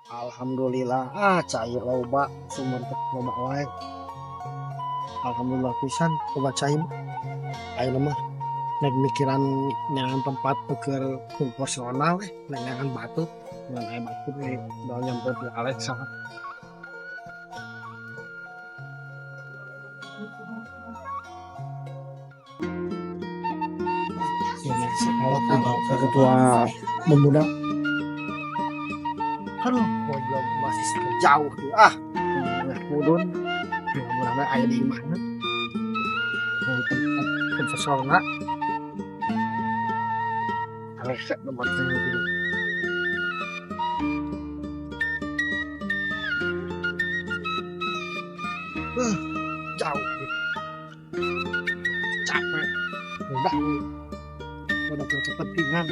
Alhamdulillah, ah, cair loba, sumur teh loba wae. Alhamdulillah pisan loba cai. Ayeuna mah nek mikiran neangan tempat keur proporsional, nek neangan batu, ngan aya batu we udah nyampe di Alexa. Ketua pemuda. Aduh, goblok, masih jauh tuh. Ah, mudun. Mudah-mudahan aya di imahna. Tempat pesona. Alexa nomor 7. Jauh. Capek. Udah. Udah kepentingan,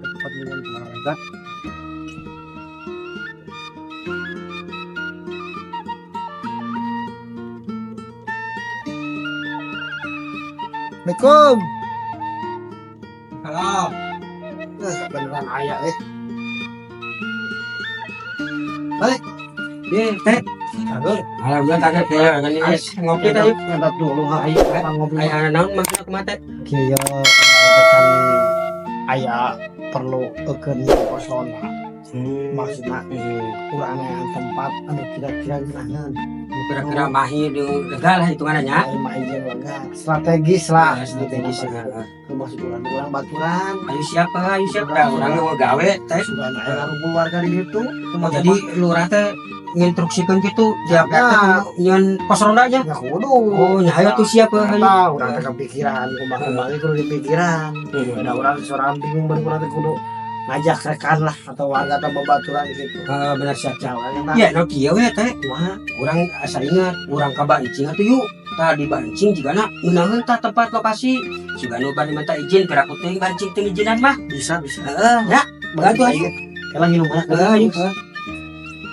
kepentingan olahraga. Assalamualaikum. Halo. Beneran aya eh. Balik. Ye, teh. Alhamdulillah kaget ya, kan ini ngopi tadi. Ngedat dulu ha. Ayo, ngopi. Aya naon maksudna kumaha teh? Kieu kan aya perlu eukeun pos ronda. Maksudna urang yang tempat anu kira-kira ngeunaheun. Kira-kira mahi di legal lah hitungannya nya. Lain mahi jeung lega. Strategis lah. Strategis. Maksud urang urang baturan. Ayo siapa? Ayo siapa? Urang mau gawe teh. Sugan aya ngarumpul warga di ditu. Jadi lurah teh nginstruksikeun kitu tiap RT nyieun pos ronda nya. Ya kudu. Oh, nya hayo tuh siapa hayo. Eta urang teh kepikiran kumaha-kumaha ge kudu dipikiran. Ada urang seorang bingung baru urang teh kudu ngajak rekan lah atau warga atau babaturan gitu. Heeh, bener siap. Jalan Ya, no kieu we teh. Kumaha? Urang asa ingat, urang ka Bancing atuh yuk. Tah di Bancing jigana ngeunaheun tah tempat lokasi. Siga nu bade minta izin piraku teuing Bancing teu ngijinan mah. Bisa, bisa. Heeh, ya. Bantu ayo. Kela nginum lah. Heeh, ayo.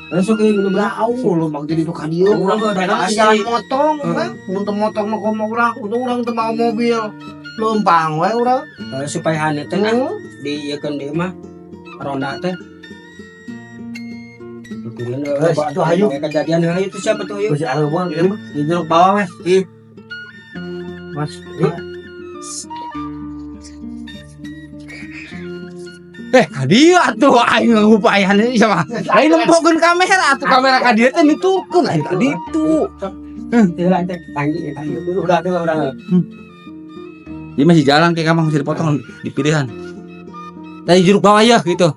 Langsung ke minum lah. Jauh lu bang jadi tukang dieu. Urang mah udah Padahal pasti. jalan motong, Heeh. kan? Mun teu motong mah komo urang, untung urang teu mau mobil. Leumpang we urang. Supaya haneut teh nah, di ieu deui mah ronda teh. Geus, atuh hayu. Kejadian hayu tuh siapa tuh hayu? Geus aleuweung ieu mah. Di jeruk bawah weh. Mas, Kadieu atuh aing ngupayan ini sama. Lain nempokeun kamera atuh kamera ka dieu teh nitukeun lain ka ditu. Teu lah teh tanggi udah tuh udah. Dia masih jalan kayak kamang masih dipotong di pilihan. Tadi jeruk bawah ya gitu.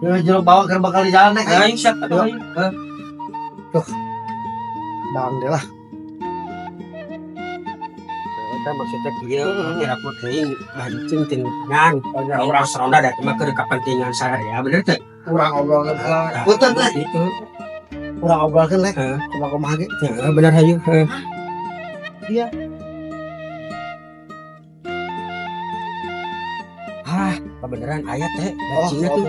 Ya, jeruk bawah keur bakal di jalan nek. Ayo siap atuh hayu. Bang deh lah. Eta maksudnya kieu kira aku teuing bancing teu ngan. Urang ronda da mah keur kepentingan sadaya bener teh. Urang obrolkeun heula. Punten teh. Itu. Urang obrolkeun lek. Heeh. Kumaha-kumaha ge. Heeh, bener hayu. Heeh. Iya. Ah, kebeneran aya teh bancingna tuh.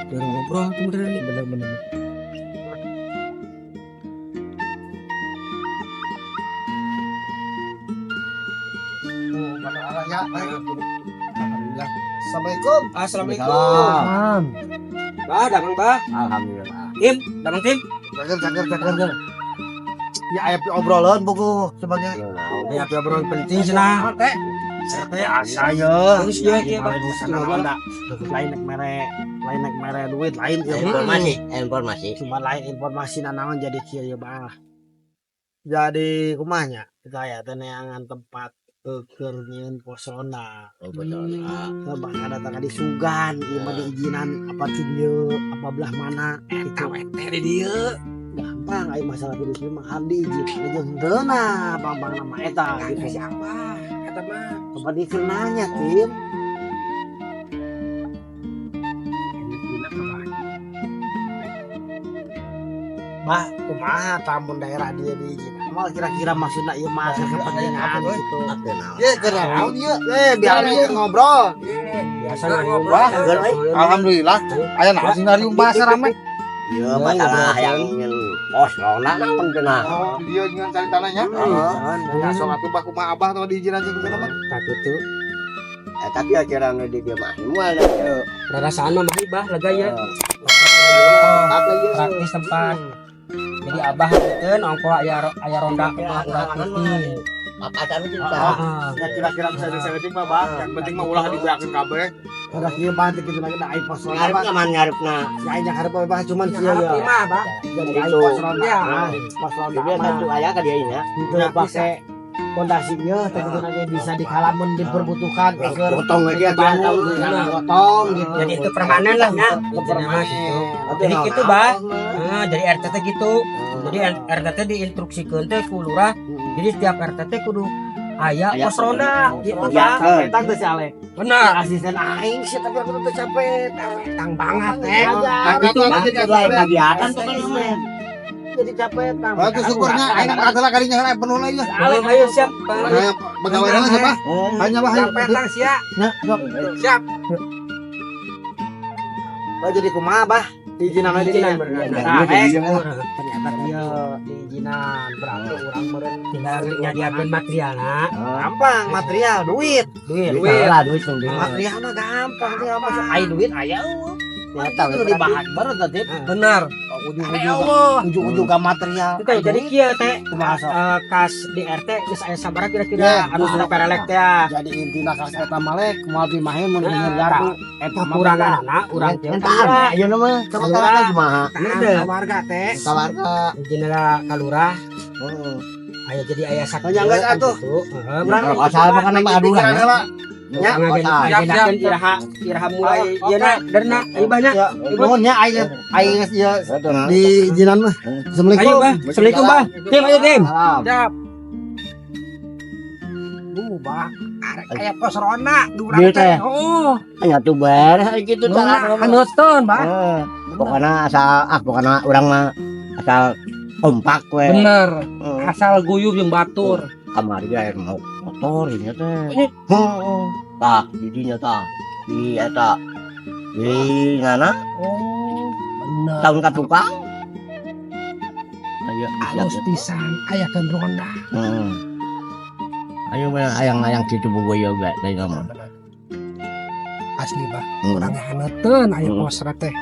Keur ngobrol tuh beneran. Bener-bener. Ya, alhamdulillah. Assalamualaikum. Assalamualaikum. Bah, damang bah. Alhamdulillah. Im, damang tim. Cager, cager, cager. Ya aya obrolan buku sebagai Ya, obrolan penting cenah. Teh. Teh asa ye. Terus ya kieu bah. Lain nek mere, lain nek mere duit, lain ieu mah. Informasi, informasi. Cuma lain informasi nanaon jadi kieu ye bah. Jadi kumaha nya? Kita aya teh neangan tempat keur nyieun pos ronda. Oh, betul. Bahkan datang di Sugan, ieu mah diizinan apa ti dieu, apa belah mana Eta we teh di dieu. Gampang aya masalah di dieu mah handi izin jeung henteu nah bang-bang nama eta gitu. Siapa? Eta mah. Tempat dikeur nanya, Tim. Bah, kumaha tamun daerah dia diizinan. Mal kira-kira maksudna ieu mah kepentingan gitu. Ye, keur naon ieu? Biar ieu ngobrol. Biasa ngobrol. Wah, Alhamdulillah. Aya naon sih ngariung bahasa rame. Iya, masalah yang ingin pos ronda naon cenah. Oh, dia dengan cari tanahnya. Heeh. Ya sok atuh bah kumaha abah teh diizinan jeung kana mah. Tak gitu. Tapi acara nu di dieu mah moal ieu. Rarasaan mah mah bah lega ya. Tapi tempat. Jadi abah teu ongko aya aya ronda mah urang putih. Papasan kita. Heeh. Ya kira-kira bisa diseweting mah, Bah. Yang penting mah ulah dibeakeun kabeh. Udah kieu mah teh kitu lagi da ai pos ronda. Ngarepna mah ngarepna. Si aing yang hareup bah cuman kieu Ngarep ya. mah, Bah. Jadi ai Gitu. pos ronda. Ya. Pos ronda Jadi mah. satu aya ka dieu nya. Itu pake pondasinya teh kitu lagi bisa dikalamun diperbutuhkan keur Potong lagi atuh. dibangun, potong gitu. Jadi itu permanen lah nya. Itu permanen. Jadi gitu, Bah. Nah, jadi RT teh gitu. Jadi RT teh diinstruksikeun teh ku lurah. Jadi setiap RT teh kudu aya Aya pos ronda gitu, Iya. Bah. Petang teh si Ale. Benar. Asisten aing sih tapi aku tuh capek. Tang banget eh. Aja. Gitu, Bah. Lain kegiatan tuh kan. Jadi capek tang. Bagus syukurnya aing kata kadinya heula penuh lagi. Ayo, ayo siap. Bah. Hanya pegawai heula siapa? Hanya bah. Capek tang sia. Nah, sok. Siap. Bah jadi kumaha bah? Diizinan aja Diizinan, dinya. bener. Nah, Nah, ternyata dia diizinan berarti urang meureun Tinggal nyadiakeun materialna, gampang material duit. Duit. Duit. Lah duit sendiri. Material mah gampang tinggal masuk ai duit aya eueuh. Ya tahu. Itu dibahas baru tadi. Benar. Ujung-ujung Allah. ujung-ujung ke material. Itu jadi kieu teh kumaha sok? Kas di RT geus aya sabaraha Ya, kira-kira anu justru. perelek teh ya. Jadi intina kas eta mah kumaha bimahe mun Nah, denger gardu eta mah Kekuranganana urang teh. Entar, ayo nama. Coba tawarkan kumaha. Bener. Warga teh. Tawarka. Jenera ka lurah Heeh. aya jadi aya sakieu Oh, nya geus atuh. gitu. Heeh, Urang asal makan nama aduhan Pikiran ya. heula. Ya, ngagenakeun iraha iraha mulai Oh, ieu na derna ayo banyak. Ya, nuhun nya aing aing geus ieu diizinan mah. Ayo Assalamualaikum. bah, Assalamualaikum bah. Tim ayo tim. Salam. Siap. Bah, arek aya pos ronda di urang Dieu teh. teh. Oh, Nya tuh beres gitu nah, haneutkeun, Bah. Heeh. Pokoknya asal ah pokoknya urang mah asal kompak we. Bener. Heeh. Asal guyub jeung batur. Kamari ge air mau motor ini teh. Heeh. Tah, di dinya tah. Di eta. Di mana? Oh, bener. Tahun ka tukang. Ayo, Alus pisan ayakeun ronda. Heeh. Ayo mah ayang-ayang kitu bogo yoga teh mah. Asli bah, Heeh. urang haneutkeun aya Hmm. pos teh.